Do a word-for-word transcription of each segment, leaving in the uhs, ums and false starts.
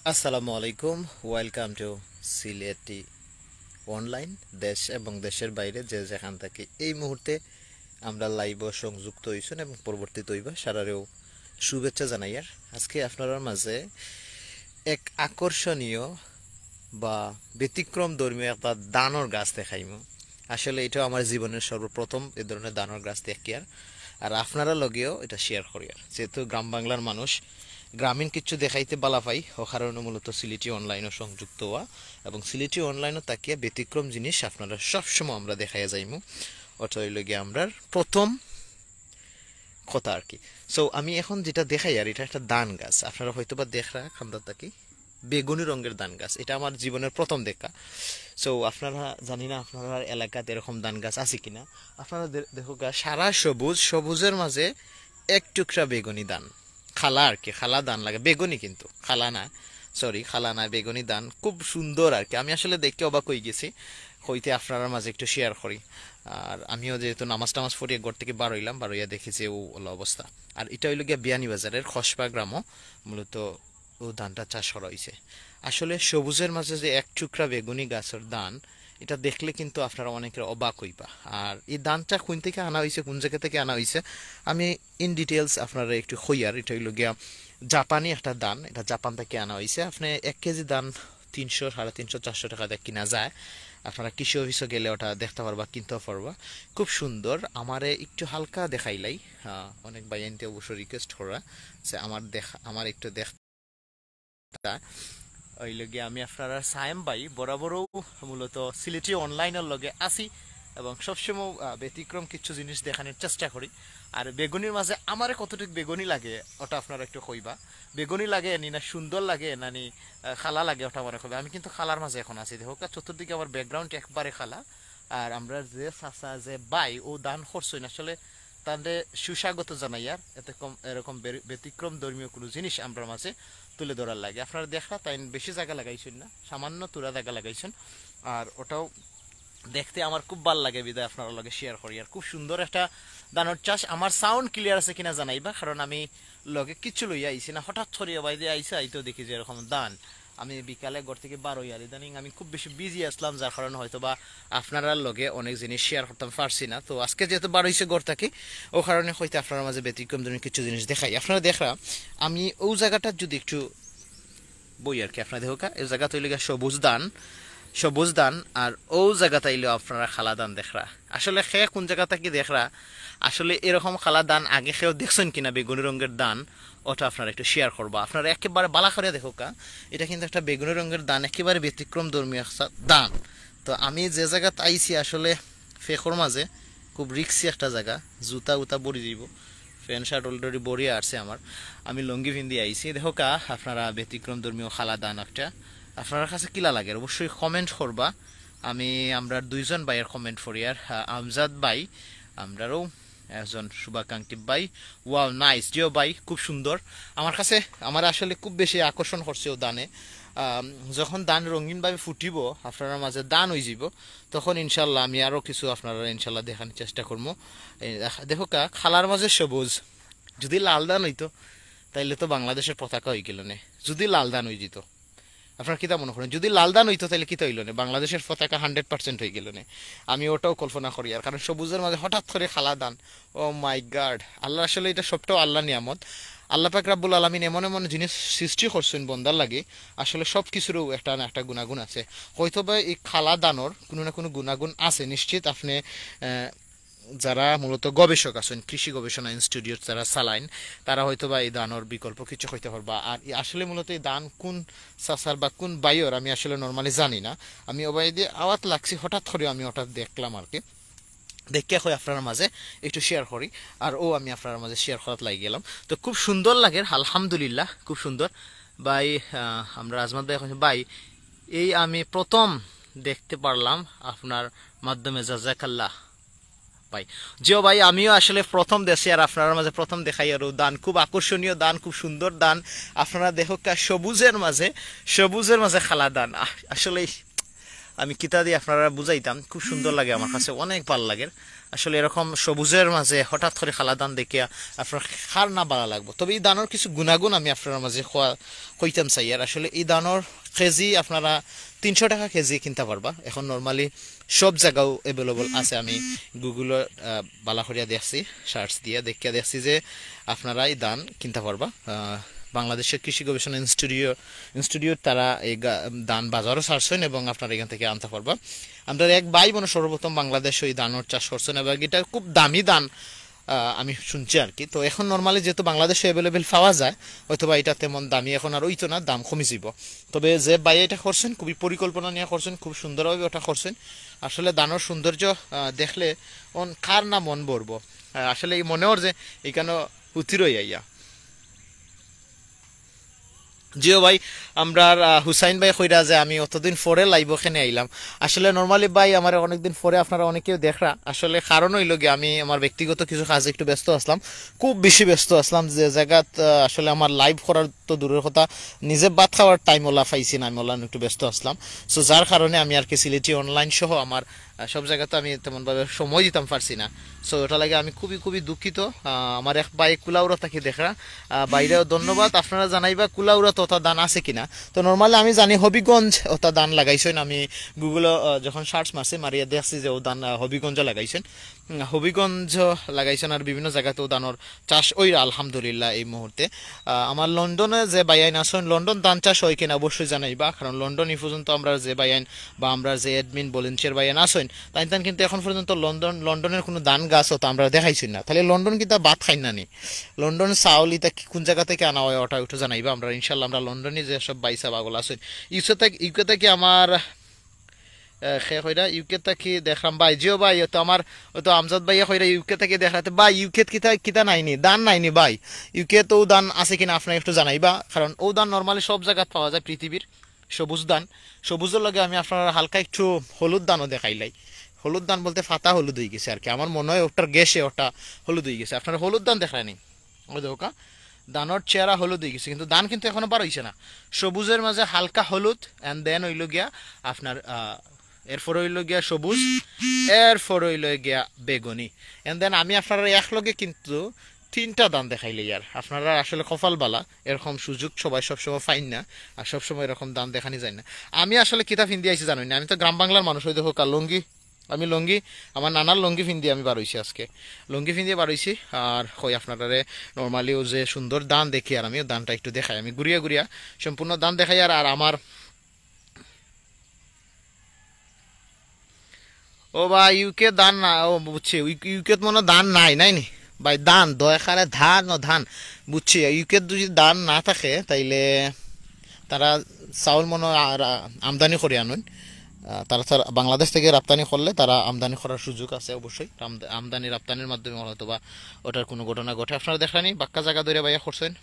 আসসালামু আলাইকুম, welcome to Sylheti অনলাইন। দেশ এবং দেশের বাইরে যে যেখান থাকি এই মুহূর্তে আমরার লাইভো সংযুক্ত অইছইন এবং পরবর্তীত অইবা, সারারেউ শুভেচ্ছা জানাইয়ার। আজকে আপনারার মাঝে এক আকর্ষণীয় বা ব্যতিক্রম ধর্মীয় একটা দানর গাছ দেখাইমু। আসলে ইটাও আমার জীবনের সর্বপ্রথম এ ধরনের দানর গাছ দেখিয়ার, আর আপনারার লগেও ইটা শেয়ার করিয়ার। যেহেতু গ্রাম বাংলার মানুষ, গ্রামীণ কিছু দেখাইতে বালা পাই, ও কারণে মূলত সিলেটি অনলাইনও সংযুক্ত অওয়া, এবং সিলেটি অনলাইনও থাকিয়া ব্যতিক্রম জিনিস আপনারারে সবসময় আমরা দেখাইয়া যাইমু। ওটা অইল গিয়া আমরার প্রথম কথা আর কি। সো আমি এখন যেটা দেখাইয়ার, ইটা একটা দান গাছ, আপনারা হয়তো বা দেখরা কান্দাত থাকি, বেগুনি রঙের দান গাছ। ইটা আমার জীবনের প্রথম দেখা। সো আপনারা, জানি না আপনারার এলাকাত এরকম দান গাছ আছে কিনা। আপনারা দে-, দেখউক্কা, সারা সবুজ, সবুজের মাঝে এক টুকরা বেগুনি দান, খালা আর কি, খালা দান লাগে, বেগুনি কিন্তু খালা না, সরি, খালা না, বেগুনি দান, খুব সুন্দর আর কি। আমি আসলে দেখে অবাক অইগেছি, কইতে আপনারার মাঝে একটু শেয়ার করি। আর আমিও যেহেতু নামাজ টামাজ পড়িয়া ঘর থাকি বার অইলাম, বার অইয়া দেখি যে ও অলা অবস্থা। আর ইটা অইল গিয়া বিয়ানীবাজারের খসপা গ্রামো মূলত ও দানটা চাষ করা অইছে। আসলে সবুজের মাঝে যে এক টুকরা বেগুনি গাছর দান, ইটা দেখলে কিন্তু আপনারা অনেকে অবাক অইবা। আর ই দানটা কুন থাকি আনা অইছে, কুন জাগা থাকি আনা অইছে, আমি in details আপনারারে একটু কইয়ার। ইটা অইল গিয়া জাপানি একটা দান, ইটা জাপান থাকি আনা অইছে। আপনে এক কেজি দান তিনশো, সাড়ে তিনশো, চারশো টেকা দিয়া কিনা যায়। আপনারা কৃষি অফিসো গেলে ওটা দেখতা পারবা, কিনতাও পারবা। খুব সুন্দর। আমারে একটু হালকা দেখাইলাই। আহ, অনেক ভাইয়াইন্তে অবশ্য রিকোয়েস্ট করা যে আমার দেখ-, আমার একটু দেখ-, অইল গিয়া আমি আপনারার সায়েম ভাই, বরাবরও মূলত সিলেটি অনলাইনর লগে আছি এবং সবসময়, আহ, ব্যতিক্রম কিছু জিনিস দেখানোর চেষ্টা করি। আর বেগুনির মাঝে আমারে কতটুক বেগুনি লাগে, ওটা আপনারা একটু কইবা। বেগুনি লাগে নি না সুন্দর লাগে না নি, আহ, খালা লাগে, ওটা আমারে কইবা। আমি কিন্তু খালার মাঝে এখন আছি। দেখউক্কা, চতুর্দিকে আমার ব্যাকগ্রাউন্ড একবারে খালা। আর আমরার যে চাচা, যে ভাই, ও দান করছইন, আসলে তানরে সুস্বাগত জানাইয়ার। এরকম, এরকম বের-, ব্যতিক্রম ধর্মীয় কোনো জিনিস আমরার মাঝে তুলে ধরার লাগি। আপনারা দেখরা, তাইন বেশি জাগা লাগাইছইন না, সামান্য থুড়া জাগা লাগাইছইন। আর ওটাও দেখতে আমার খুব ভালা লাগে, বিধায় আপনারার লগে শেয়ার করি। আর খুব সুন্দর একটা দানর চাষ। আমার সাউন্ড ক্লিয়ার আছে কিনা জানাইবা, কারণ আমি লগে কিচ্ছু লইয়া আইছি না, হঠাৎ করি বাইরে আইছে, আইতেও দেখি যে এরকম দান। আমি বিকালে ঘর থাকি বার অইয়ার, ইদানিং আমি খুব বেশি বিজি আছলাম, যার কারণে হয়তো বা আপনারার লগে অনেক জিনিস শেয়ার করতাম পারছি না। তো আজকে যেহেতু বার অইছি ঘর থাকি, ও কারণে হয়তো আপনারার মাঝে ব্যতিক্রম ধর্মীয় কিছু জিনিস দেখাই। আপনারা দেখরা, আমি ও জাগাটা যদি একটু বই আর কি, আপনারা দেখউক্কা, এই জাগাত অইল গিয়া সবুজ দান, সবুজ দান, আর ও জাগাত অইল আপনারা খালা দান দেখরা। আসলে কে কুন জাগা থাকি দেখরা, আসলে এরকম খালা দান আগে কেউ দেখছইন কিনা, বেগুনি রঙের দান, ওটা আপনারা একটু শেয়ার করবা। আপনারা একেবারে ভালা করিয়া দেখউক্কা, ইটা কিন্তু একটা বেগুনি রঙের দান, একেবারে ব্যতিক্রম ধর্মীয় একটা দান। তো আমি যে জাগাত আইছি আসলে ফেকর মাঝে, খুব রিক্সি একটা জাগা, জুতা উতা পড়ি যাইবো, প্যান্ট শার্ট already পরিয়া আছে আমার, আমি লুঙ্গি পিন্দি আইছি। দেখউক্কা, আপনারা ব্যতিক্রম ধর্মীয় খালা দান একটা, আপনারার কাছে কিলা লাগে অবশ্যই কমেন্ট করবা। আমি, আমরার দুইজন ভাইয়ের কমেন্ট পড়িয়ার, আহ, আমজাদ ভাই, আমরারও একজন শুভাকাঙ্ক্ষী ভাই। ওয়াও, নাইস, জিও ভাই, খুব সুন্দর। আমার কাছে, আমার আসলে খুব বেশি আকর্ষণ করছে ও দানে। আম, যখন দান রঙিনভাবে ফুটিবো, আপনারার মাঝে দান অইযিবো, তখন ইনশাল্লাহ আমি আরও কিছু আপনারারে ইনশাল্লাহ দেখানোর চেষ্টা করমু। এই দেখ-, দেখউক্কা, খালার মাঝে সবুজ, যদি লাল দান অইতো, তাইলে তো বাংলাদেশের পতাকা অইগেলো নে। যদি লাল দান অইযিতো, আপনারা কিতা মনে করেন? যদি লাল দান অইতো, তাইলে কিতা অইলো নে? বাংলাদেশের পতাকা হান্ড্রেড পার্সেন্ট অইগেলো নে। আমি ওটাও কল্পনা করিয়ার, কারণ সবুজের মাঝে হঠাৎ করি খালা দান, ও মাই গড! আল্লাহ, আসলে ইটা সবটাও আল্লাহর নিয়ামত। আল্লাহ পাক রাব্বুল আলামিন এমন এমন জিনিস সৃষ্টি করছইন বন্দার লাগি, আসলে সব কিছুরও একটা না একটা গুণাগুণ আছে। হয়তো বা এই খালা দানর কোনো না কোনো গুণাগুণ আছে, নিশ্চিত আপনি, আহ, যারা মূলত গবেষক আছইন, কৃষি গবেষণা ইনস্টিটিউট যারা চালাইন, তারা হয়তো বা এই দানর বিকল্প কিছু কইতা পারবা। আর এই আসলে মূলত এই দান কুন চাচার বা কুন ভাইয়র আমি আসলে normally জানি না। আমি ওবায়দি আওয়াত লাগছি, হঠাৎ করি আমি ওটা দেখলাম আর কি। দেখিয়া কই আপনারার মাঝে একটু শেয়ার করি, আর ও আমি আপনারার মাঝে শেয়ার করাত লাগি গেলাম। তো খুব সুন্দর লাগের, আলহামদুলিল্লাহ, খুব সুন্দর। ভাই, আহ, আমরার আজমত ভাই কইছইন, "ভাই, এই আমি প্রথম দেখতে পারলাম আপনার মাধ্যমে, জাজাকাল্লাহ।" ভাই, জিও ভাই, আমিও আসলে প্রথম দেখছি, আর আপনারার মাঝে প্রথম দেখাইয়ার ও দান, খুব আকর্ষণীয় দান, খুব সুন্দর দান। আপনারা দেখউক্কা, সবুজের মাঝে, সবুজের মাঝে খালা দান। আহ, আসলেই আমি কিতা দি আপনারারে বুঝাইতাম, খুব সুন্দর লাগে আমার কাছে, অনেক ভালা লাগের। আসলে এরকম সবুজের মাঝে হঠাৎ করে কালা ধান দেখিয়া আপনার কার না ভালা লাগবো। তবে এই ধানর কিছু গুণাগুণ আমি আপনার মাঝে কওয়া-, কইতাম চাই। আর আসলে এই ধানর কেজি আপনারা তিনশো টাকা কেজি কিনতা পারবা। এখন normally সব জায়গাও available আছে। আমি Google-ও, আহ, বালা করিয়া দেখছি, search দিয়া দেখিয়া দেখছি যে আপনারা এই ধান কিনতা পারবা। আহ, বাংলাদেশের কৃষি গবেষণা ইনস্টিটিউট, ইনস্টিটিউট তারা এই গা-, ধান বাজারও ছাড়ছেন এবং আপনারা এখান থেকে আনতে পারবা। আমরা এক ভাই বোন সর্বপ্রথম বাংলাদেশে এই ধানর চাষ করছেন এবং এটা খুব দামি ধান, আহ, আমি শুনছি আর কি। তো এখন normally যেহেতু বাংলাদেশে available পাওয়া যায়, হয়তো বা এটা তেমন দামি এখন আর হইতো না, দাম কমে যাব। তবে যে ভাই এটা করছেন, খুবই পরিকল্পনা নিয়ে করছেন, খুব সুন্দরভাবে ওটা করছেন। আসলে ধানর সৌন্দর্য, আহ, দেখলে অন কার না মন ভরবো। আহ, আসলে এই মনে হর যে এখানে উতিরই আইয়া। জিও ভাই, আমরার, আহ, হুসাইন ভাই কইরা যে আমি অতদিন পরে live ওখানে আইলাম। আসলে normally ভাই, আমার অনেকদিন পরে আপনারা অনেকেও দেখরা। আসলে কারণ হইল গিয়া, আমি আমার ব্যক্তিগত কিছু কাজে একটু ব্যস্ত আসলাম, খুব বেশি ব্যস্ত আসলাম। যে জায়গাত, আহ, আসলে আমার live করার তো দূরের কথা, নিজে ভাত খাওয়ার time ওলা পাইছি না, আমি ওলা একটু ব্যস্ত আসলাম। So যার কারণে আমি আর কি সিলেটি online সহ আমার, আহ, সব জায়গাতে আমি তেমনভাবে সময় দিতাম পারছি না। So ওটা লাগে আমি খুবই, খুবই দুঃখিত। আহ, আমার এক ভাই কুলাউড়া থাকি দেখরা, আহ, ভাইরেও ধন্যবাদ। আপনারা জানাইবা কুলাউড়া তো ওটা ধান আছে কিনা। তো normally আমি জানি হবিগঞ্জ ওটা ধান লাগাইছেন। আমি Google-ও, আহ, যখন search মারছি, মারিয়া দেখছি যে ও ধান, আহ, হবিগঞ্জে লাগাইছেন। উম, হবিগঞ্জ লাগাইছেন আর বিভিন্ন জায়গাতে ও ধানর চাষ ওই আলহামদুলিল্লাহ এই মুহূর্তে। আহ, আমার লন্ডনে যে ভাইয়াইন আছেন, লন্ডন ধান চাষ হয় কিনা অবশ্যই জানাইবা, কারণ লন্ডন এই পর্যন্ত আমরা যে ভাইয়াইন বা আমরা যে admin volunteer ভাইয়াইন আছেন, তাইন তান কিন্তু এখন পর্যন্ত লন্ডন, লন্ডনের কোনো ধান গাছ ওটা আমরা দেখাইছি না। তাহলে লন্ডন কিতা ভাত খাইন না নি? লন্ডন চাউল ইতা কি, কোন জায়গা থেকে আনা হয়, ওটা একটু জানাইবা। আমরা ইনশাল্লাহ আমরা লন্ডনে যে সব ভাই সাহেব আগল আছেন, ইউকে থেকে, ইউকে থেকে আমার, আহ, খে কইরা ইউকে থাকি দেখলাম ভাই, জিও ভাই, ও তো আমার, ও তো আমজাদ ভাইয়া কইরা ইউকে থাকি দেখলাতে ভাই, ইউকে কিতা, কিতা নাইনি, ধান নাইনি ভাই। ইউকে তো ধান আছে কিনা আপনারা একটু জানাইবা, কারণ ও ধান normally সব জায়গাত পাওয়া যায় পৃথিবীর। সবুজ ধান, সবুজের লগে আমি আপনারা হালকা একটু হলুদ ধানও দেখাইলাই। হলুদ ধান বলতে পাতা হলুদ হয়ে গেছে আর কি, আমার মনে হয় ওটার গ্যাসে ওটা হলুদ হয়ে গেছে। আপনারা হলুদ ধান দেখলেনি, ওই দেখো কা, ধানর চেহারা হলুদ হয়ে গেছে, কিন্তু ধান কিন্তু এখনো বার হইছে না। সবুজের মাঝে হালকা হলুদ, and then হইল গিয়া আপনার, আহ, এরপরে হইল গিয়া সবুজ, এরপরে হইল গিয়া বেগুনি। And then আমি আপনারা এক লগে কিন্তু তিনটা ধান দেখাইলে ইয়ার, আপনারা আসলে কপাল বালা, এরকম সুযোগ সবাই সবসময় পাইন না, আর সবসময় এরকম ধান দেখানি যায় না। আমি আসলে কিতা ফিন্দি আইছি জানি না, আমি তো গ্রাম বাংলার মানুষ, ওই দেখো কা লুঙ্গি, আমি লুঙ্গি, আমার নানার লুঙ্গি ফিন্দি আমি বার হইছি আজকে, লুঙ্গি ফিন্দি বার হইছি। আর কই আপনারারে, normally ও যে সুন্দর ধান দেখি, আর আমি ও ধানটা একটু দেখাই, আমি ঘুরিয়া ঘুরিয়া সম্পূর্ণ ধান দেখাই। আর, আর আমার, ও ভাই, ইউকে ধান না, ও বুঝছি, ইউ-, ইউকেত মনে হয় ধান নাই, নাই নি? ভাই, ধান, দয়াকারে ধান ও ধান, বুঝছি। ইউকেত যদি ধান না থাকে, তাইলে তারা চাউল মনে হয় আর, আ, আমদানি করে আনইন। আ, তারা, তারা বাংলাদেশ থেকে রপ্তানি করলে তারা আমদানি করার সুযোগ আছে অবশ্যই। আমদ-, আমদানি রপ্তানির মাধ্যমে হয়তো বা ওটার কোনো ঘটনা ঘটে। আপনারা দেখলেনি, বাক্কা জায়গা ধরে ভাইয়া করছেন।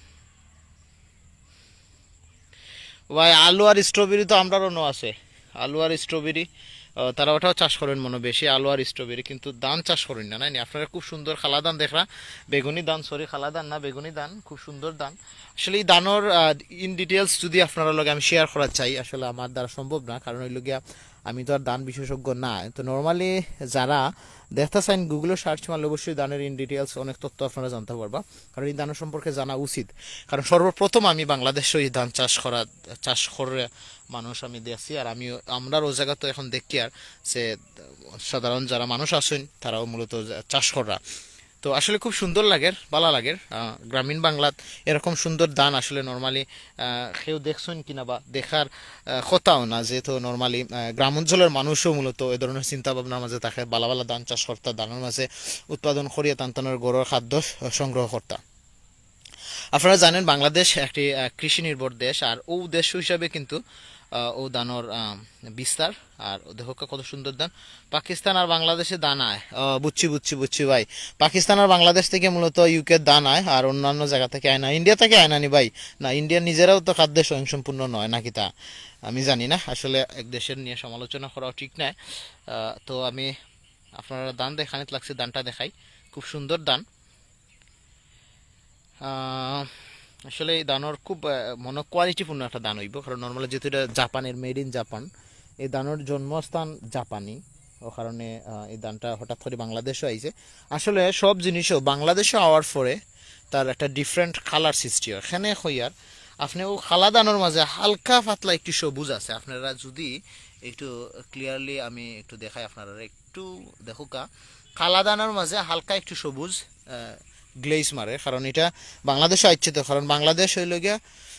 ভাই, আলু আর স্ট্রবেরি তো আমরারও ন আছে, আলু আর স্ট্রবেরি, আহ, তারা ওটাও চাষ করেন মনে বেশি, আলু আর স্ট্রবেরি, কিন্তু ধান চাষ করেন না, নাই নি? আপনারা খুব সুন্দর কালা ধান দেখরা, বেগুনি ধান, সরি, কালা ধান না, বেগুনি ধান, খুব সুন্দর ধান। আসলে এই ধানর, আহ, in details যদি আপনারা লগে আমি শেয়ার করা চাই, আসলে আমার দ্বারা সম্ভব না, কারণ হইল গিয়া আমি তো আর ধান বিশেষজ্ঞ না। তো normally যারা দেখতে চাইন, গুগলে সার্চ মারলে অবশ্যই ধানের in details অনেক তথ্য আপনারা জানতে পারবা, কারণ এই ধান সম্পর্কে জানা উচিত। কারণ সর্বপ্রথম আমি বাংলাদেশে এই ধান চাষ করা, চাষ করে মানুষ আমি দেখছি, আর আমি, আমরার ও জায়গা তো এখন দেখি আর যে সাধারণ যারা মানুষ আছেন, তারাও মূলত চাষ করা। তো আসলে খুব সুন্দর লাগের, ভালা লাগের। আহ, গ্রামীণ বাংলাত এরকম সুন্দর ধান আসলে normally, আহ, কেউ দেখছেন কিনা বা দেখার, আহ, কথাও না, যেহেতু normally, আহ, গ্রাম অঞ্চলের মানুষও মূলত এ ধরনের চিন্তা ভাবনার মাঝে থাকে, ভালা ভালা ধান চাষ করতা, ধানের মাঝে উৎপাদন করিয়া তান তানোর ঘরর খাদ্য স-, সংগ্রহ করতা। আপনারা জানেন বাংলাদেশ একটি, আহ, কৃষি নির্ভর দেশ, আর ও দেশ হিসাবে কিন্তু, আহ, ও ধানর, আহ, বিস্তার। আর ও দেখো কত সুন্দর ধান। পাকিস্তান আর বাংলাদেশে ধান আয়। ও, বুঝছি, বুঝছি, বুঝছি ভাই। পাকিস্তান আর বাংলাদেশ থেকে মূলত ইউকে ধান আয়, আর অন্যান্য জায়গা থেকে আয় না। ইন্ডিয়া থেকে আয় না নি ভাই? না, ইন্ডিয়া নিজেরাও তো খাদ্যে স্বয়ংসম্পূর্ণ নয়, নাকি তা? আমি জানি না। আসলে এক দেশের নিয়ে সমালোচনা করাও ঠিক নয়। আহ, তো আমি আপনারা ধান দেখানিত লাগছে, ধানটা দেখাই। খুব সুন্দর ধান। আহ, আসলে এই ধানর খুব, আহ, মনে quality-পূর্ণ একটা ধান হইব, কারণ normally যেহেতু এটা জাপানের, made in Japan, এই ধানর জন্মস্থান জাপানি। ও কারণে, আহ, এই ধানটা হঠাৎ করে বাংলাদেশও আইছে। আসলে সব জিনিসও বাংলাদেশও আওয়ার পরে তার একটা ডিফারেন্ট কালার সৃষ্টি হয়। এখানে কইয়ার আপনি ও কালা ধানর মাঝে হালকা পাতলা একটু সবুজ আছে। আপনারা যদি একটু ক্লিয়ারলি আমি একটু দেখাই, আপনারা একটু দেখুকা, কালা ধানর মাঝে হালকা একটু সবুজ, আহ, গ্লেজ মারে, কারণ এটা বাংলাদেশে আইছে তো, কারণ বাংলাদেশ হইল গিয়া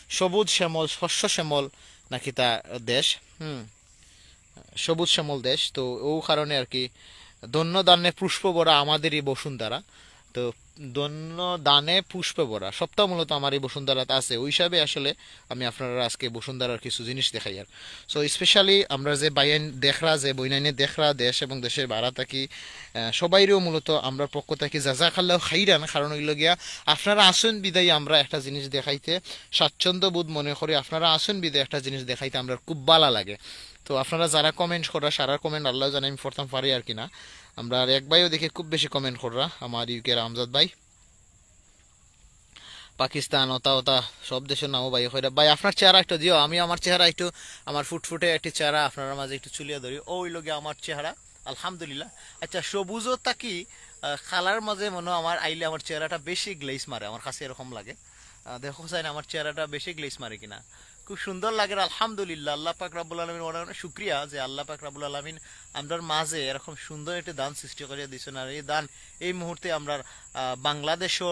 সবুজ শ্যামল, শস্য শ্যামল নাকি তা দেশ। হুম, সবুজ শ্যামল দেশ। তো ও কারণে আর কি, ধন্য ধানে পুষ্প ভরা আমাদেরই বসুন্ধরা। তো ধন্য ধানে পুষ্প ভরা সবটা মূলত আমার এই বসুন্ধরাত আছে। ওই হিসাবে আসলে আমি আপনারা আজকে বসুন্ধরার কিছু জিনিস দেখাইয়ার। সো স্পেশালি আমরা যে বাইয়াইন দেখরা, যে বইনাইনে দেখরা, দেশ এবং দেশের বারা থাকি, আহ, সবাইরেও মূলত আমরার পক্ষ থাকি জাজাকাল্লাহ খাইরান। কারণ হইল গিয়া, আপনারা আছেন বিদায় আমরা একটা জিনিস দেখাইতে স্বাচ্ছন্দ্য বোধ মনে করি। আপনারা আছেন বিদায় একটা জিনিস দেখাইতে আমরার খুব ভালা লাগে। তো আপনারা যারা কমেন্ট করা, সারার কমেন্ট আল্লাহ জানে আমি পড়তাম পারি আর কি না। আমরা আর এক ভাইও দেখি খুব বেশি কমেন্ট কররা, আমার ইউকের আমজাদ ভাই। পাকিস্তান, ওতা ওতা, সব দেশের নামও ভাই কইরা। ভাই, আপনার চেহারা একটু দিও, আমি আমার চেহারা একটু, আমার ফুটফুটে একটি চেহারা আপনার মাঝে একটু তুলিয়া ধরি। ও হইল গিয়া আমার চেহারা, আলহামদুলিল্লাহ। আচ্ছা, সবুজও থাকি, আহ, কালার মাঝে মনে হয় আমার আইলে আমার চেহারাটা বেশি গ্লেজ মারে, আমার কাছে এরকম লাগে। আহ, দেখো চাই না আমার চেহারাটা বেশি গ্লেজ মারে কিনা। খুব সুন্দর লাগে, আলহামদুলিল্লাহ। আল্লাহ পাক রাব্বুল আলামিন, অনেক অনেক শুকরিয়া যে আল্লাহ পাক রাব্বুল আলামিন আমরার মাঝে এরকম সুন্দর একটি ধান সৃষ্টি করিয়া দিয়েছেন। আর এই ধান এই মুহূর্তে আমরার, আহ, বাংলাদেশও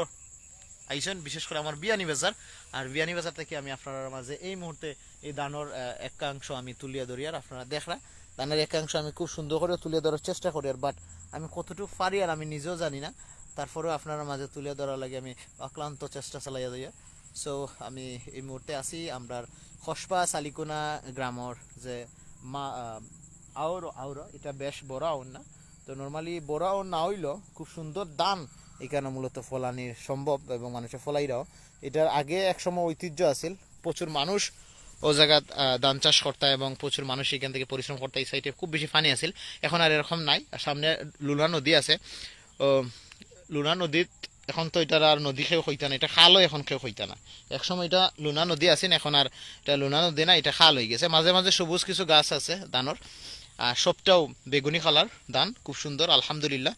আইছেন, বিশেষ করে আমার বিয়ানীবাজার। আর বিয়ানীবাজার থাকি আমি আপনার মাঝে এই মুহূর্তে এই ধানর, আহ, একাংশ আমি তুলিয়া ধরি, আর আপনারা দেখরা ধানর একাংশ আমি খুব সুন্দর করে তুলিয়া ধরার চেষ্টা করি, আর বাট আমি কতটুকু পারি আর আমি নিজেও জানি না। তারপরেও আপনার মাঝে তুলিয়া ধরার লাগি আমি অক্লান্ত চেষ্টা চালাইয়া যাই। সো আমি এই মুহূর্তে আছি আমরার কসবা চালিকোনা গ্রামর যে মা, আহ, আওরো, আওরো, এটা বেশ বড় আওর না। তো নর্মালি বড় আওর না হইলেও খুব সুন্দর ধান এখানে মূলত ফলানি সম্ভব এবং মানুষে ফলাইরাও। এটার আগে এক সময় ঐতিহ্য আছিল, প্রচুর মানুষ ও জায়গাত, আহ, ধান চাষ করতা এবং প্রচুর মানুষ এখান থেকে পরিশ্রম করতা। এই সাইডে খুব বেশি পানি আছিল, এখন আর এরকম নাই। আর সামনে লুনা নদী আছে। ও, লুনা নদীত এখন তো এটার আর নদী কেউ কইতা না, এটা খালও এখন কেউ কইতা না। এক সময় এটা লুনা নদী আছিল, এখন আর এটা লুনা নদী না, এটা খাল হয়ে গেছে। মাঝে মাঝে সবুজ কিছু গাছ আছে ধানর, আর সবটাও বেগুনি কালার ধান, খুব সুন্দর, আলহামদুলিল্লাহ।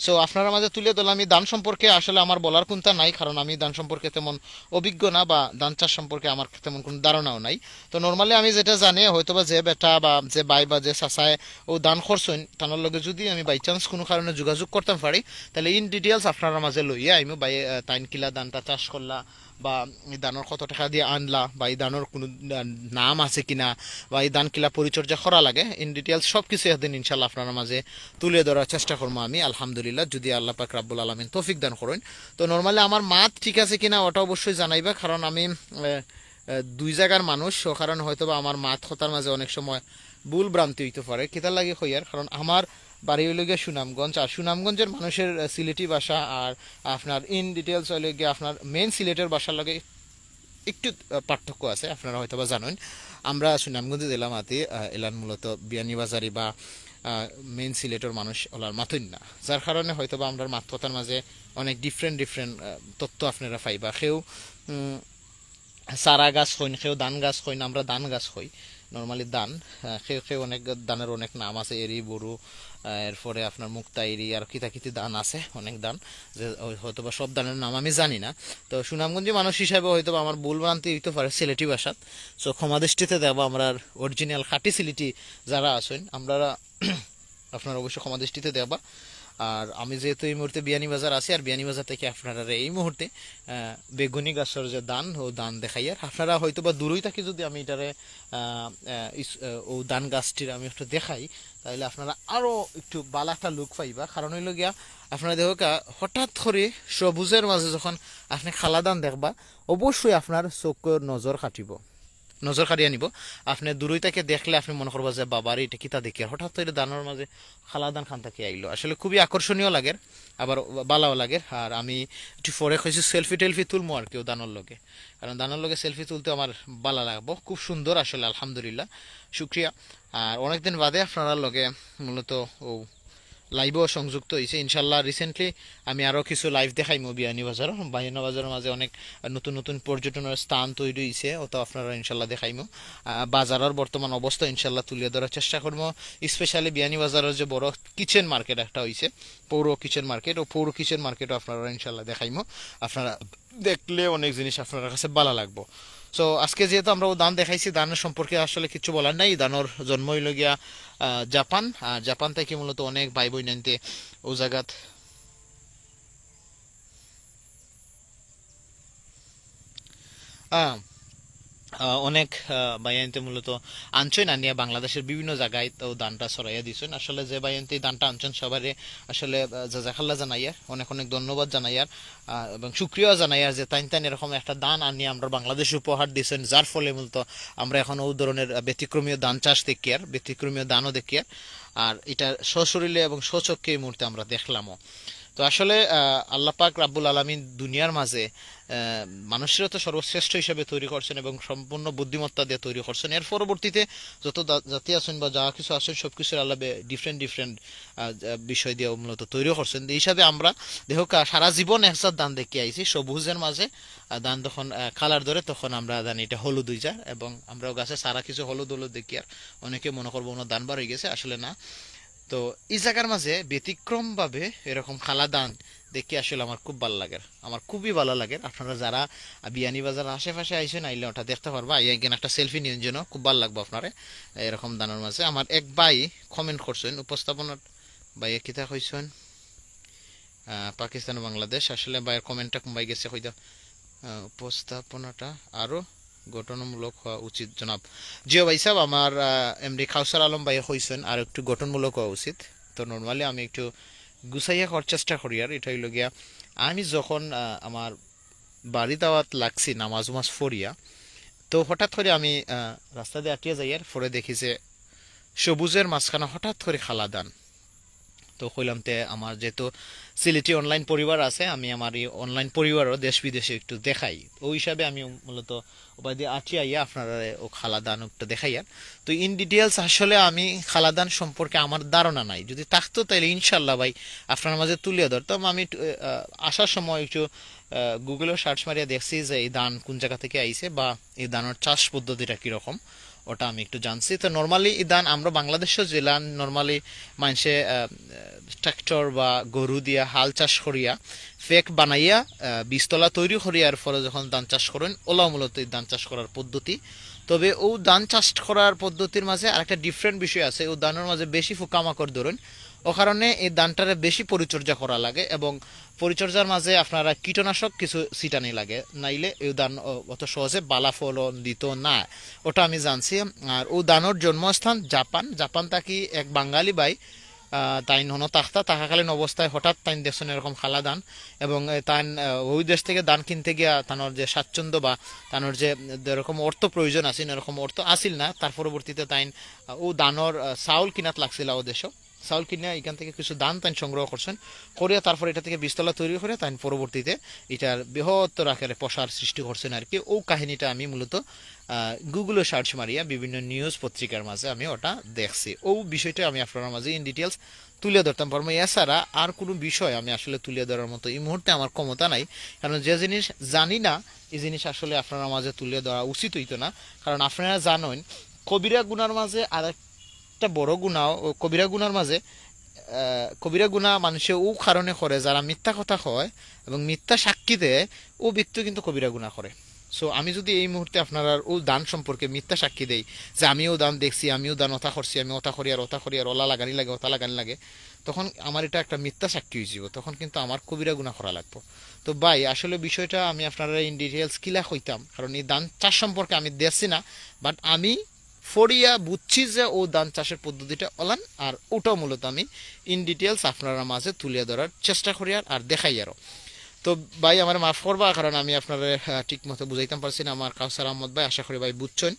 সো আপনারা মাঝে তুলে ধরলাম এই ধান সম্পর্কে। আসলে আমার বলার কোনটা নাই, কারণ আমি ধান সম্পর্কে তেমন অভিজ্ঞ না, বা ধান চাষ সম্পর্কে আমার তেমন কোনো ধারণাও নাই। তো নর্মালি আমি যেটা জানি, হয়তো বা যে বেটা বা যে ভাই বা যে চাচায় ও ধান করছইন, তানোর লগে যদি আমি বাই চান্স কোনো কারণে যোগাযোগ করতাম পারি, তাহলে ইন ডিটেলস আপনারা মাঝে লইয়া আমি বাই, আহ, তাইন কিলা ধানটা চাষ করলা, বা এই ধানর কত টাকা দিয়ে আনলা, বা এই ধানর কোনো, আহ, নাম আছে কিনা, বা এই ধান কিলা পরিচর্যা করা লাগে, ইন ডিটেলস সব কিছু একদিন ইনশাল্লাহ আপনারা মাঝে তুলে ধরার চেষ্টা করবো আমি, আলহামদুলিল্লাহ, যদি আল্লাহ পাক রাব্বুল আলামিন তৌফিক দান করেন। তো নর্মালি আমার মাত ঠিক আছে কিনা ওটা অবশ্যই জানাইবা, কারণ আমি, আহ, আহ, দুই জায়গার মানুষ, সো কারণে হয়তো বা আমার মাত কথার মাঝে অনেক সময় ভুল ভ্রান্তি হইতে পারে। কিতার লাগি কইয়ার, কারণ আমার বাড়ি হইল গিয়া সুনামগঞ্জ, আর সুনামগঞ্জের মানুষের, আহ, সিলেটি ভাষা আর আপনার ইন ডিটেলস হইল গিয়া আপনার মেইন সিলেটের ভাষার লগে একটু, আহ, পার্থক্য আছে, আপনারা হয়তো বা জানেন। আমরা সুনামগঞ্জে দিলাম আতি, আহ, এলান মূলত বিয়ানীবাজারি বা, আহ, মেইন সিলেটের মানুষ ওলার মাতইন না, যার কারণে হয়তো বা আমরা মাত কথার মাঝে অনেক ডিফারেন্ট ডিফারেন্ট, আহ, তথ্য আপনারা পাইবা। কেউ, উম, চারা গাছ কইন, কেউ ধান গাছ কইন, আমরা ধান গাছ কই, নর্মালি ধান। আহ, কেউ কেউ অনেক ধানের অনেক নাম আছে, এরি, বড়ু, আহ, এরপরে আপনার মুক্তা এরি, আর কিতা কিতি ধান আছে, অনেক ধান, যে হয়তো বা সব ধানের নাম আমি জানি না। তো সুনামগঞ্জি মানুষ হিসাবে হয়তো বা আমার ভুল ভ্রান্তি হইতে পারে সিলেটি ভাষাত, সো ক্ষমা দৃষ্টিতে দেখবা। আমরা অরিজিনাল খাঁটি সিলেটি যারা আছেন, আমরা আপনারা অবশ্যই ক্ষমা দৃষ্টিতে দেখবা। আর আমি যেহেতু এই মুহূর্তে বিয়ানীবাজার আছি, আর বিয়ানীবাজার থেকে আপনারা এই মুহূর্তে, আহ, বেগুনি গাছর যে ধান, ও ধান দেখাইয়ার। আপনারা হয়তো বা দূরই থাকি যদি আমি এটারে, আহ, আহ, ইস-, আহ, ও ধান গাছটির আমি একটু দেখাই, তাহলে আপনারা আরও একটু বালা একটা লুক পাইবা। কারণ হইল গিয়া, আপনারা দেখো কা, হঠাৎ করে সবুজের মাঝে যখন আপনি কালা ধান দেখবা, অবশ্যই আপনার চোখ নজর কাটিব, নজর কাড়িয়া নিব। আপনি দূরই তাকে দেখলে আপনি মনে করবা যে, "বাবা রে, এটা কিতা দেখি?" আর হঠাৎ করে ধানের মাঝে কালা ধান খান থাকি আইলো। আসলে খুবই আকর্ষণীয় লাগের, আবার বালাও লাগের। আর আমি একটু পরে কইছি সেলফি টেলফি তুলমু আর কি ও ধানের লগে, কারণ ধানের লগে সেলফি তুলতে আমার বালা লাগবো। খুব সুন্দর আসলে, আলহামদুলিল্লাহ, শুক্রিয়া। আর অনেকদিন বাদে আপনারার লগে মূলত ও লাইভও সংযুক্ত হইছে ইনশাল্লাহ। Recently আমি আরও কিছু লাইভ দেখাইমু বিয়ানীবাজার। বিয়ানীবাজারের মাঝে অনেক নতুন নতুন পর্যটনের স্থান তৈরি হইছে, ওটাও আপনারা ইনশাল্লাহ দেখাইমু। আহ, বাজারের বর্তমান অবস্থা ইনশাল্লাহ তুলিয়া ধরার চেষ্টা করবো। Specially বিয়ানীবাজারের যে বড় কিচেন মার্কেট একটা হইছে, পৌর কিচেন মার্কেট, ও পৌর কিচেন মার্কেটও আপনারা ইনশাল্লাহ দেখাইমু। আপনারা দেখলে অনেক জিনিস আপনার কাছে ভালো লাগবো। তো আজকে যেহেতু আমরা ও ধান দেখাইছি, ধানের সম্পর্কে আসলে কিছু বলার নাই। ধানের জন্ম হইল গিয়া আহ, জাপান। আর জাপান থেকে মূলত অনেক ভাই বোন আনতে ও জায়গাত আহ, আহ, অনেক আহ, ভাই আনতে মূলত আনছইন, আনিয়া বাংলাদেশের বিভিন্ন জায়গায় তো ধানটা ছড়াইয়া দিছইন। আসলে যে ভাই আনতে এই ধানটা আনছইন, সবারে আসলে আহ, জাজাকাল্লাহ জানাইয়ার, অনেক অনেক ধন্যবাদ জানাইয়ার, আহ, এবং শুক্রিয়া জানাইয়ার যে তাইন তাইন এরকম একটা ধান আনিয়া আমরা বাংলাদেশে উপহার দিছইন, যার ফলে মূলত আমরা এখন ও ধরনের আহ, ব্যতিক্রমীয় ধান চাষ দেখিয়ার, ব্যতিক্রমীয় ধানও দেখিয়ার। আর এটা সশরীরে এবং স্বচক্ষে এই মুহূর্তে আমরা দেখলামও। তো আসলে আহ, আল্লাহ পাক রাব্বুল আলামিন দুনিয়ার মাঝে আহ, মানুষেরও তো সর্বশ্রেষ্ঠ হিসেবে তৈরি করছেন এবং সম্পূর্ণ বুদ্ধিমত্তা দিয়ে তৈরি করছেন। এর পরবর্তীতে যত দা- জাতি আছেন বা যা কিছু আছেন, সব কিছুর আল্লাহ ডিফারেন্ট ডিফারেন্ট বিষয় দিয়ে মূলত তৈরি করছেন। এই হিসাবে আমরা দেখো কা- সারা জীবন একসাথ ধান দেখে আইছি, সবুজের মাঝে আহ, ধান যখন আহ, কালার ধরে, তখন আমরা জানি এটা হলুদ হয়ে যায় এবং আমরাও গাছে সারা কিছু হলুদ হলুদ দেখি। আর অনেকে মনে করবো ওনার ধান বার হয়ে গেছে, আসলে না। তো এই জায়গার মাঝে ব্যতিক্রমভাবে এরকম কালা ধান দেখে আসলে আমার খুব ভালো লাগে, আমার খুবই ভালো লাগে। আপনারা যারা বিয়ানীবাজার আশেপাশে আইছেন, আইলে ওটা দেখতে পারবা, আইয়া একদিন একটা সেলফি নিয়ে জন্য খুব ভালো লাগবো আপনারে। এরকম ধানের মাঝে আমার এক ভাই কমেন্ট করছেন, উপস্থাপনার ভাইয়া কিতা কইছেন, আহ, পাকিস্তান ও বাংলাদেশ। আসলে ভাইয়ের কমেন্টটা কোন ভাই গেছে কইতা, আহ, উপস্থাপনাটা আরও গঠনমূলক হওয়া উচিত জনাব। জিও ভাই সাহেব, আমার এমডি কাউসার আলম ভাই কইছেন আর একটু গঠনমূলক হওয়া উচিত। তো নর্মালি আমি একটু গুছাইয়া করার চেষ্টা করি। আর এটা হইল গিয়া, আমি যখন আহ, আমার বাড়ি দাওয়াত লাগছি নামাজ উমাজ পড়িয়া, তো হঠাৎ করে আমি আহ, রাস্তা দিয়ে আটিয়া যাই, আর পরে দেখি যে সবুজের মাঝখানে হঠাৎ করে কালা ধান। তো কইলাম তে আমার যেহেতু সিলেটি অনলাইন পরিবার আছে, আমি আমার এই অনলাইন পরিবারও দেশ বিদেশে একটু দেখাই। ওই হিসাবে আমি মূলত ওবায়দি আটি আইয়া আপনারা ও কালা ধান একটু দেখাইয়ার। তো ইন ডিটেলস আসলে আমি কালা ধান সম্পর্কে আমার ধারণা নাই, যদি থাকতো তাহলে ইনশাল্লাহ ভাই আপনার মাঝে তুলিয়া ধরতাম। আমি একটু, আহ, আসার সময় একটু গুগলে সার্চ মারিয়া দেখছি যে এই ধান কোন জায়গা থেকে আইছে বা এই ধানের চাষ পদ্ধতিটা কীরকম, ওটা আমি একটু জানছি। তো নর্মালি এই ধান আমরা বাংলাদেশও জেলা নর্মালি মানুষে ট্রাক্টর বা গরু দিয়া হাল চাষ করিয়া ফেক বানাইয়া আহ, বীজতলা তৈরি করিয়ার পরে যখন ধান চাষ করেন, ওলাও মূলত এই ধান চাষ করার পদ্ধতি। তবে ও ধান চাষ করার পদ্ধতির মাঝে আরেকটা ডিফারেন্ট বিষয় আছে, ও ধানের মাঝে বেশি পোকামাকড় ধরেন, ও কারণে এই ধানটারে বেশি পরিচর্যা করা লাগে এবং পরিচর্যার মাঝে আপনারা কীটনাশক কিছু ছিটানি লাগে, নাইলে এই ধান অ- অত সহজে বালা ফলন দিত না, ওটা আমি জানছি। আর ও ধানের জন্মস্থান জাপান। জাপান থাকি এক বাঙালি ভাই আহ, তাইন হনো তাখতা থাকাকালীন অবস্থায় হঠাৎ তাইন দেখছেন এরকম কালা ধান এবং এ, তাইন আহ, ওই দেশ থেকে ধান কিনতে গিয়া তানোর যে স্বাচ্ছন্দ্য বা তানোর যে যেরকম অর্থ প্রয়োজন আছিল, এরকম অর্থ আছিল না। তার পরবর্তীতে তাইন আহ, ও ধানর আহ, চাউল কিনাত লাগছিল ও দেশও, চাউল কিনে এখান থেকে কিছু ধান তাইন সংগ্রহ করছেন, করিয়া তারপর এটা থেকে বীজতলা তৈরি করে তাইন পরবর্তীতে এটার বৃহত্তর আকারে প্রসার সৃষ্টি করছেন আর কি। ও কাহিনীটা আমি মূলত গুগলে সার্চ মারিয়া বিভিন্ন নিউজ পত্রিকার মাঝে আমি ওটা দেখছি। ও বিষয়টা আমি আপনার মাঝে ইন ডিটেলস তুলে ধরতাম পারবো। এছাড়া আর কোনো বিষয় আমি আসলে তুলে ধরার মতো এই মুহূর্তে আমার ক্ষমতা নাই, কারণ যে জিনিস জানি না, এই জিনিস আসলে আপনার মাঝে তুলে ধরা উচিত হইতো না। কারণ আপনারা জানেন, কবিরা গুনার মাঝে আর একটা বড় গুণা, ও কবিরা গুনার মাঝে আহ, কবিরা গুনা মানুষে ও কারণে করে, যারা মিথ্যা কথা কয় এবং মিথ্যা সাক্ষী দেয়, ও ব্যক্তি কিন্তু কবিরা গুনা করে। সো আমি যদি এই মুহূর্তে আপনারার ও ধান সম্পর্কে মিথ্যা সাক্ষী দেই যে আমি ও ধান দেখছি, আমি ও ধান ওটা করছি, আমি ওটা করি আর ওটা করি আর ওলা লাগানি লাগে, ওটা লাগানি লাগে, তখন আমার এটা একটা মিথ্যা সাক্ষী হয়ে যাব, তখন কিন্তু আমার কবিরা গুনা করা লাগবো। তো ভাই, আসলে বিষয়টা আমি আপনারা ইন ডিটেলস কিলা কইতাম, কারণ এই ধান চাষ সম্পর্কে আমি দেখছি না, বাট আমি ফড়িয়া বুঝছি যে ও ধান চাষের পদ্ধতিটা ওলান, আর ওটাও মূলত আমি ইন ডিটেলস আপনারা মাঝে তুলিয়া ধরার চেষ্টা করি আর, আর দেখাই আরও। তো ভাই, আমার মাফ করবা, কারণ আমি আপনারা আহ, ঠিক মতো বুঝাইতাম পারছি না। আমার কাউসার আহমদ ভাই, আশা করি ভাই বুঝছেন।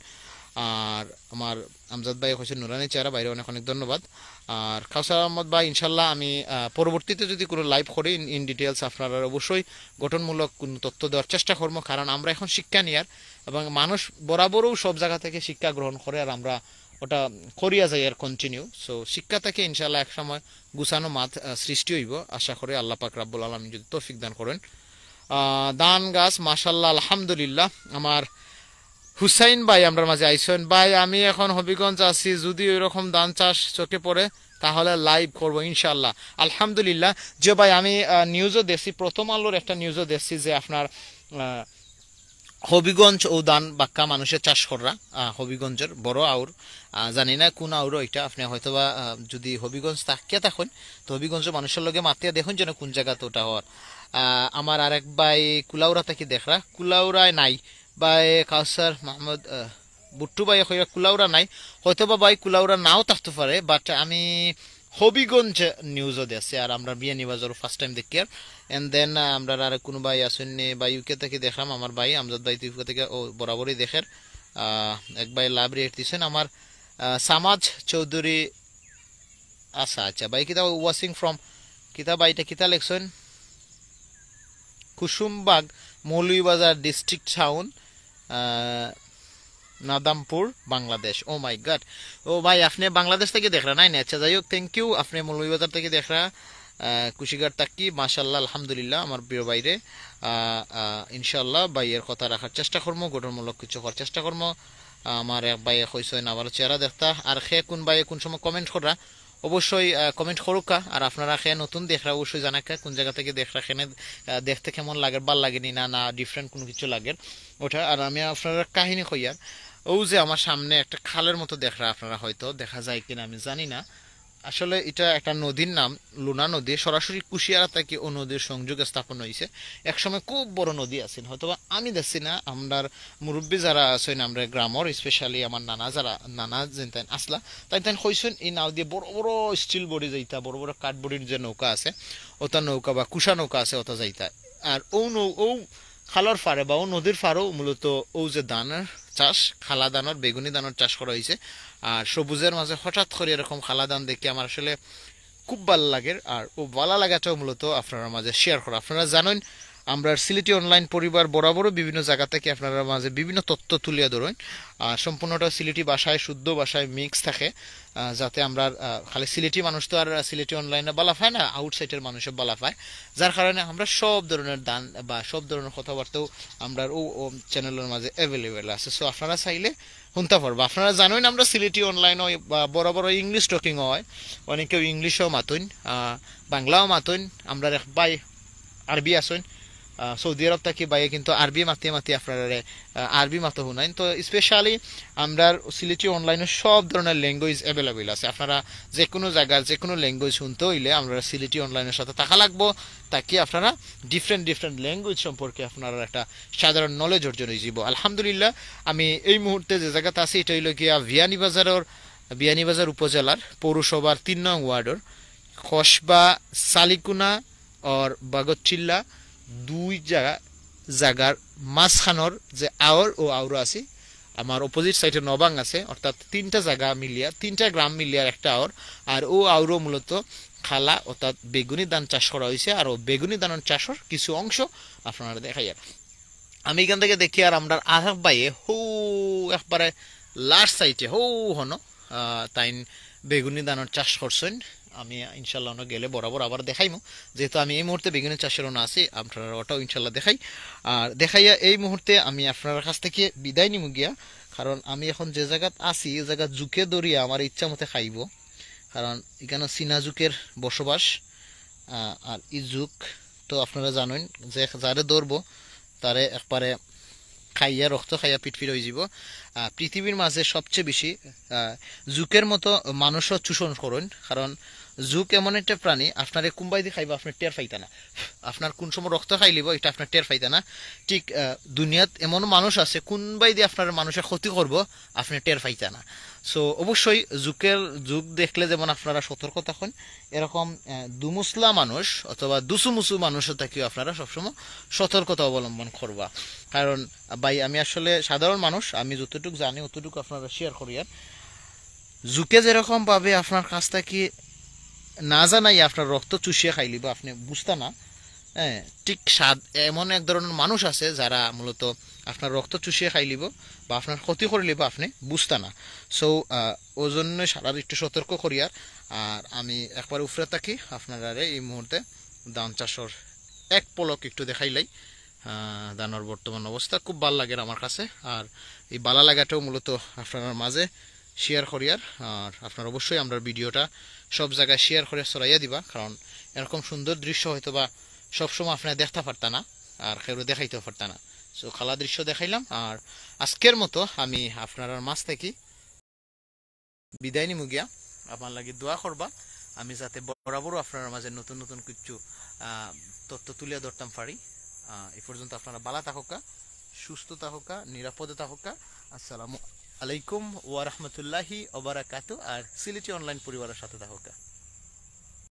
আর আমার আমজাদ ভাই হয়েছে নুরানি চেহারা, বাইরে অনেক অনেক ধন্যবাদ। আর কাউসার আহমদ ভাই, ইনশাল্লাহ আমি আহ, পরবর্তীতে যদি কোনো লাইভ করি, ইন ডিটেলস আপনারা অবশ্যই গঠনমূলক কোনো তথ্য দেওয়ার চেষ্টা করবো, কারণ আমরা এখন শিক্ষা নিয়ার এবং মানুষ বরাবরও সব জায়গা থেকে শিক্ষা গ্রহণ করে, আর আমরা ওটা করিয়া যাইয়ার continue। So শিক্ষা থাকি ইনশাআল্লাহ এক সময় গুছানো মাত, আহ, সৃষ্টি হইব, আশা করি আল্লাহ পাক রাব্বুল আলামিন যদি তৌফিক দান করেন। আহ, ধান গাছ মাশাআল্লাহ, আলহামদুলিল্লাহ। আমার হুসাইন ভাই আমরার মাঝে আইসেন। ভাই, আমি এখন হবিগঞ্জ আছি, যদি ওইরকম ধান চাষ চোখে পড়ে তাহলে live করব ইনশাআল্লাহ। আলহামদুলিল্লাহ। যে ভাই, আমি, আহ, newsও দেখছি, প্রথম আলোর একটা newsও দেখছি যে আপনার, আহ, হবিগঞ্জ ও ধান বাক্কা মানুষে চাষ কররা, আহ, হবিগঞ্জের বড় আউর, আহ, জানি না কোন আউরও এটা, আপনি হয়তোবা, আহ, যদি হবিগঞ্জ থাকিয়া থাকেন তো হবিগঞ্জের মানুষের লগে মাতিয়া দেখুন যেন কোন জায়গাতে ওটা হওয়ার। আহ, আমার আরেক ভাই কুলাউড়া থাকি দেখরা, কুলাউড়ায় নাই, ভাই কাউসার মাহমুদ, আহ, বুট্টু ভাই কইরা কুলাউড়া নাই, হয়তোবা ভাই কুলাউড়া নাও থাকতে পারে, but আমি হবিগঞ্জ newsও দেখছি, আর আমরা বিয়ানীবাজারও first time দেখি। আর and then, আহ, আমরা আর কোনো ভাই আছেন নি, ভাই ইউকে থেকে দেখলাম, আমার ভাই আমজাদ ভাই তো ইউকে থেকে ও বরাবরই দেখের। আহ, এক ভাই love react দিছেন আমার, আহ, সামাজ চৌধুরী। আচ্ছা, আচ্ছা, ভাই কিতা watching from, কিতা ভাই, এটা কিতা লেখছেন? কুসুমবাগ, মৌলভীবাজার district town, আহ, নাদামপুর, বাংলাদেশ। Oh my God। ও ভাই, আপনি বাংলাদেশ থেকে দেখরা নাই নি? আচ্ছা, যাই হোক, thank you। আপনি মৌলভীবাজার থেকে দেখরা, আহ, কুশিঘাট থাকি, মাশাআল্লাহ, আলহামদুলিল্লাহ, আমার প্রিয় ভাইরে। আহ, আহ, ইনশাআল্লাহ ভাইয়ের কথা রাখার চেষ্টা করবো, গঠনমূলক কিছু করার চেষ্টা করবো। আহ, আমার এক ভাইয়ে কইছেন আবার চেহারা দেখতা, আর খে কোন ভাইয়ে কোন সময় comment কররা, অবশ্যই, আহ, comment করুক্কা। আর আপনারা খে নতুন দেখরা অবশ্যই জানাক্কা কোন জায়গা থেকে দেখরা, খেনে, আহ, দেখতে কেমন লাগে, ভালা লাগে নি না, না different কোনো কিছু লাগে ওটা। আর আমি আপনারা কাহিনী কইয়ার, ও যে আমার সামনে একটা খালের মতো দেখরা, আপনারা হয়তো দেখা যায় কিনা আমি জানি না, আসলে এটা একটা নদীর নাম, লুনা নদী, সরাসরি কুশিয়ারা থাকি ও নদীর সংযোগ স্থাপন হইছে। একসময় খুব বড় নদী আছিল, হয়তোবা আমি দেখছি না, আমরার মুরব্বী যারা আছেন, আমরা গ্রামর, specially আমার নানা যারা, নানা যেন তাইন আসলা, তাইন তাইন কইছেন এই নাও দিয়ে বড় বড় steel বডি যাইতা, বড় বড় কাঠ বডির যে নৌকা আছে, ওটা নৌকা বা কুশা নৌকা আছে, ওটা যাইতা। আর ও নৌ-, ও খালর পারে বা ও নদীর পারও মূলত ও যে ধানের চাষ, খালা ধানের, বেগুনি ধানের চাষ করা হইছে। আর সবুজের মাঝে হঠাৎ করে এরকম খালা ধান দেখে আমার আসলে খুব ভালা লাগের। আর ও ভালা লাগাটাও মূলত আপনারার মাঝে share করা। আপনারা জানেন, আমরার সিলেটি online পরিবার বরাবরও বিভিন্ন জায়গা থেকে আপনারার মাঝে বিভিন্ন তথ্য তুলিয়া ধরেন। আর সম্পূর্ণটা সিলেটি ভাষায়, শুদ্ধ ভাষায় mix থাকে, আহ, যাতে আমরা, আহ, খালি সিলেটি মানুষ তো আর সিলেটি online-এ ভালা পায় না, outside-এর মানুষও ভালা পায়, যার কারণে আমরা সব ধরনের ধান বা সব ধরনের কথাবার্তাও আমরার ও, ও channel-এর মাঝে available আছে। So আপনারা চাইলে হুনতা পারবা। আপনারা জানেন, আমরা সিলেটি online-ও বা বড় বড় English talking হয়, অনেকেও English-ও মাতইন, আহ, বাংলাও মাতইন। আমরার এক ভাই আরবি আছইন, আহ, সৌদি আরব থাকি ভাইয়ে কিন্তু আরবি মাতি মাতি আপনারারে, আহ, আরবি মাতো হুনাইন। তো specially আমরার সিলেটি online-ও সব ধরনের language available আছে। আপনারা যে কোনো জায়গার যে কোনো language হুনতে হইলে আমরা সিলেটি online-এর সাথে থাকা লাগবো, তাকে আপনারা different different language সম্পর্কে আপনারা একটা সাধারণ knowledge অর্জন হয়ে যাব। আলহামদুলিল্লাহ, আমি এই মুহূর্তে যে জায়গাতে আছি, এটা হইল গিয়া বিয়ানীবাজারের, বিয়ানীবাজার উপজেলার পৌরসভার তিন নং ওয়ার্ডের কসবা সালিকুনা আর বাগতচিল্লা দুই জায়গা, জায়গার মাঝখানোর যে আওর ও আওরো আছি, আমার opposite side-এ নবাং আছে, অর্থাৎ তিনটা জায়গা মিলিয়া, তিনটা গ্রাম মিলিয়ার একটা আওর। আর ও আওরো মূলত খালা অর্থাৎ বেগুনি ধান চাষ করা হয়েছে, আর ও বেগুনি ধানের চাষের কিছু অংশ আপনারা দেখাইয়ার। আমি এখান থেকে দেখি আর আমরা আরেক ভাইয়ে হো একবারে last side-এ হো হনো, আহ, তাইন বেগুনি ধানের চাষ করছেন। আমি ইনশাল্লাহ অন্য গেলে বরাবর আবার দেখাইমু, যেহেতু আমি এই মুহূর্তে বেগুনি চাষের অন্য আছি, আপনারা ওটাও ইনশাল্লাহ দেখাই। আর দেখাইয়া এই মুহূর্তে আমি আপনার কাছ থেকে বিদায় নিমু গিয়া, কারণ আমি এখন যে জায়গাত আছি, এই জায়গাত জুকে ধরিয়া আমার ইচ্ছা মতে খাইব, কারণ এখানে চীনা জুকের বসবাস। আহ, আর এই জুক তো আপনারা জানেন যে যারে ধরবো তারে একবারে খাইয়া, রক্ত খাইয়া পিটপিট হয়ে যাব। আহ, পৃথিবীর মাঝে সবচেয়ে বেশি, আহ, জুকের মতো মানুষও চুষণ করেন, কারণ জুক এমন একটা প্রাণী, আপনারে কোনবাই দিয়ে খাইবা, আপনি টের পাইতা না। আপনার কোন সময় রক্ত খাইলিব, এটা আপনার টের পাইতা না। ঠিক, আহ, দুনিয়াত এমন মানুষ আছে, কোনবাই দিয়ে আপনার মানুষের ক্ষতি করব, আপনি টের পাইতা না। So অবশ্যই জুকের, জুক দেখলে যেমন আপনারা সতর্ক থাকেন, এরকম, আহ, দুমুসলা মানুষ অথবা দুসুমুসু মানুষ থাকিও আপনারা সবসময় সতর্কতা অবলম্বন করবা। কারণ, আহ, ভাই, আমি আসলে সাধারণ মানুষ, আমি যতটুকু জানি অতটুকু আপনারা share করি। আর জুকে যেরকম ভাবে আপনার কাছ থেকে না জানাই আপনার রক্ত চুষিয়ে খাইলিব, আপনি বুঝতা না। হ্যাঁ, ঠিক স্বাদ এমন এক ধরনের মানুষ আছে যারা মূলত আপনার রক্ত চুষিয়ে খাইলিব বা আপনার ক্ষতি করিলিব, আপনি বুঝতা না। সো ওই জন্য সারার একটু সতর্ক করিয়ার। আর আমি একবার উপরে থাকি, আপনারারে এই মুহূর্তে ধান চাষর এক পলক একটু দেখাইলাই। আহ, ধানর বর্তমান অবস্থা খুব ভালা লাগের আমার কাছে। আর এই ভালা লাগাটাও মূলত আপনারার মাঝে শেয়ার করিয়ার। আর আপনারা অবশ্যই আমরার ভিডিওটা সব জায়গায় শেয়ার করে ছড়াইয়া দিবা, কারণ এরকম সুন্দর দৃশ্য হয়তো বা সবসময় আপনারা দেখতা পারতা না, আর কেউ দেখাইতেও পারতা না। সো খালা দৃশ্য দেখাইলাম। আর আজকের মতো আমি আপনারার মাঝ থাকি বিদায় নিমু গিয়া। আমার লাগি দোয়া করবা, আমি যাতে বরাবরও আপনারার মাঝে নতুন নতুন কিছু আহ, তথ্য তুলিয়া ধরতাম পারি। আহ, এই পর্যন্ত আপনারা ভালা থাকউক্কা, সুস্থ থাকউক্কা, নিরাপদে থাকউক্কা। আসসালামু আলাইকুম ওয়া রাহমাতুল্লাহি ওয়া বারাকাতু। আর সিলেটি অনলাইন পরিবারের সাথে থাকউক্কা।